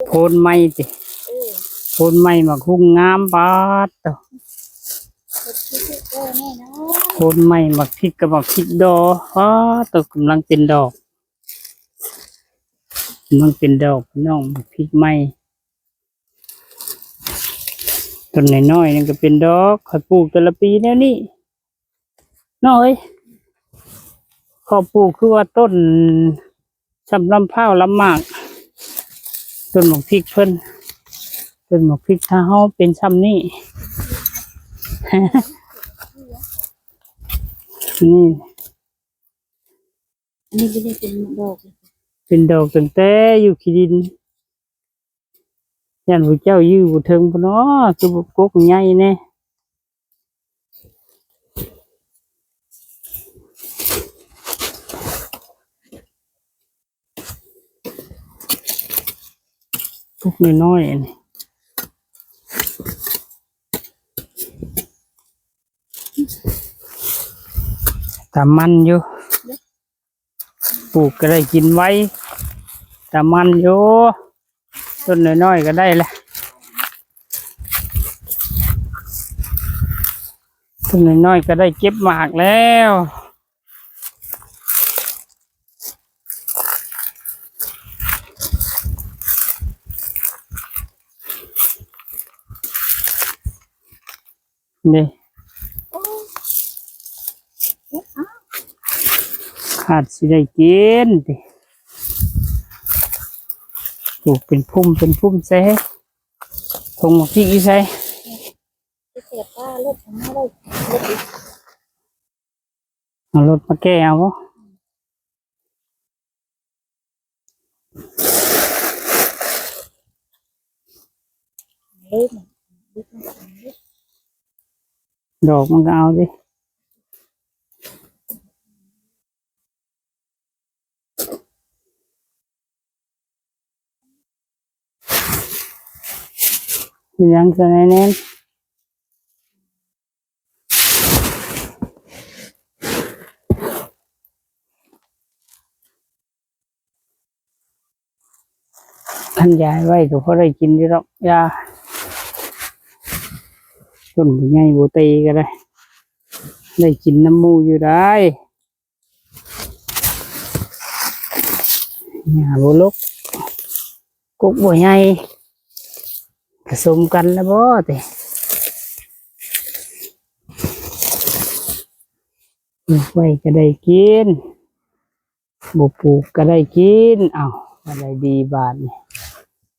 ໂພນໃໝ່ຕິ ເອີ ໂພນໃໝ່ໝາກຮຸ່ງງາມ ປາດໂທ້ ໂພນໃໝ່ໝາກພິກກັບໝາກພິກດໍ ປາດໂທ້ ກຳລັງເປັນດອກ ກຳລັງເປັນດອກພີ່ນ້ອງ ໝາກພິກໃໝ່ ຕົ້ນນ້ອຍໆ ນີ້ກໍເປັນດອກ ຂ້ອຍປູກແຕ່ລະປີແນວນີ້ ນ້ອຍ ຂໍປູກຄືວ່າຕົ້ນຊ່ຳລຳພ້າວລຳໝາກ ຕົ້ນໝາກພິກເພິ່ນ ຕົ້ນໝາກພິກ ຖ້າເຮົາເປັນຊ່ຳນີ້ ນີ້ ອັນນີ້ກໍໄດ້ເປັນດອກ ເປັນດອກຕັ້ງແຕ່ຢູ່ຂີ້ດິນ ຢ້ານຜູ້ເຈົ້າຢື້ບໍ່ເຖິງພຸ້ນເນາະ ຄືບໍ່ກົກໃຫຍ່ແດ່ ກົກນ້ອຍໆ ອັນນີ້ ຕາມັນຢູ່ ປູກກໍໄດ້ກິນໄວ ຕາມັນຢູ່ ຕົ້ນນ້ອຍໆກໍໄດ້ແຫຼະ ຕົ້ນນ້ອຍໆກໍໄດ້ເກັບໝາກແລ້ວ ນີ້ ຄາດຊິໄດ້ກິນຕິ ປູກເປັນພຸ່ມເປັນພຸ່ມໃສ່ ຖົງໝາກພິກຢູ່ໃສ ເອົາລົດມາແກ່ເອົາບໍ່? ດອກມັນກໍເອົາຕິ ເປັນຫຍັງຊະນາຍແນນ? ຄັນຢາຍໄວ້ກໍພໍໄດ້ກິນຢູ່ດອກ ຢາ ຕົ້ນບໍ່ໃຫຍ່ບໍ່ເຕກໍໄດ້ ໄດ້ກິນນຳໝູ່ຢູ່ໄດ໋. ຫຍ້າບໍ່ລົກ ກົກບໍ່ໃຫຍ່ ປະສົມກັນແລ້ວບໍ່ຕິ ປູກໄວ້ກໍໄດ້ກິນ ບໍ່ປູກກໍໄດ້ກິນ. ເອົ້າ ອາໄລດີບາດນີ້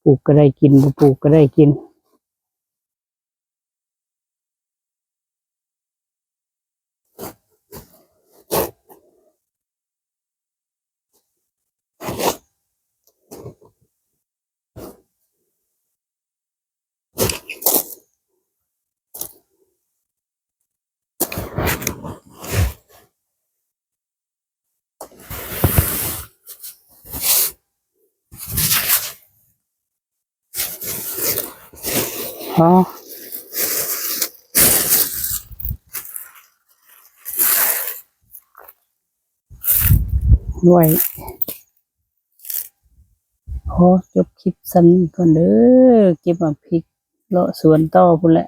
ປູກກໍໄດ້ກິນ ບໍ່ປູກກໍໄດ້ກິນ. ອໍ ໄວ້ ຂໍຈົບຄລິບສ່ຳນີ້ກ່ອນເດີ ເກັບໝາກພິກເລາະສວນຕໍ່ພຸ້ນແຫຼະ.